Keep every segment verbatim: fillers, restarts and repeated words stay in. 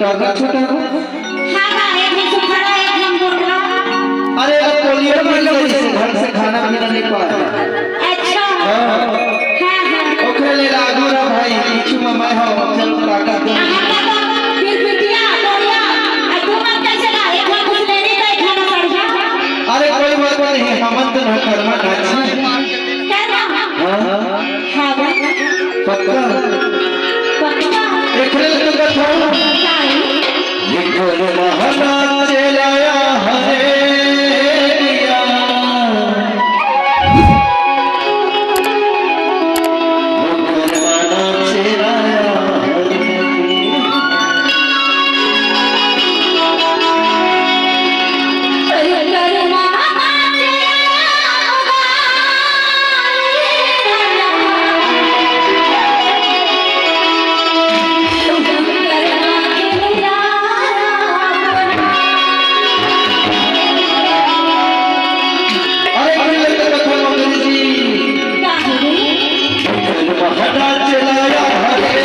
करना छोटा हो। हाँ, हाँ, एक दिन सुखा रहा, एक दिन मोटा। अरे, अब पोलियो मिल गई से घर से खाना पीना नहीं पाया। अच्छा। हाँ। हाँ, हाँ। ओकरे ले लागू रहा भाई, पीछू में मैं हूँ, चल ताकत दे। हाँ, हाँ, तो फिर बिटिया, बोलिया, आ तू मत कैसे ला, एक बार कुछ लेने का, एक बार सड़िया। अरे, कोई बात नहीं, हमन तो ना कर्मा नाची। कर्मा? हाँ। हाँ, बा। पक्का? पक्का। एकरे ले तो बताओ। काहे? ये कोन महला चलाया हरे दिया। अरे, कोई लगता कथा मंगल जी। काहे? हटा चलाया हरे।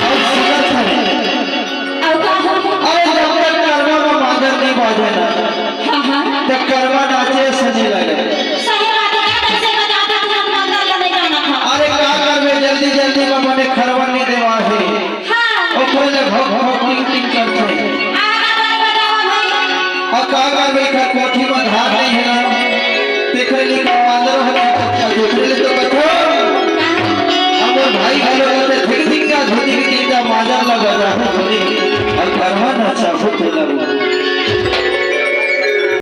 अउ सुनत हन। अउ का हो? अरे, जब तक करवा में मांदर नहीं बाजे ना, हाँ, हाँ। त करवा नाचे से नहीं लगे। सही बात है, कैसे बजाता था, हम मांदर ला नहीं जाना था। अरे, का करबे, जल्दी, जल्दी में मने खरवा नहीं देवा है। हाँ। ओकरे ले भौक, भौक, टिंग, टिंग करथे। आ, का करबे, बजावा भाई। अउ का करबे, एकर कोठी में धार नहीं है ना। तेकरे लिए का मांदर हो ना, तेकरे लिए तो बचो। हमर भाई घलो रहते, फिर दिन का धोती भी दिन का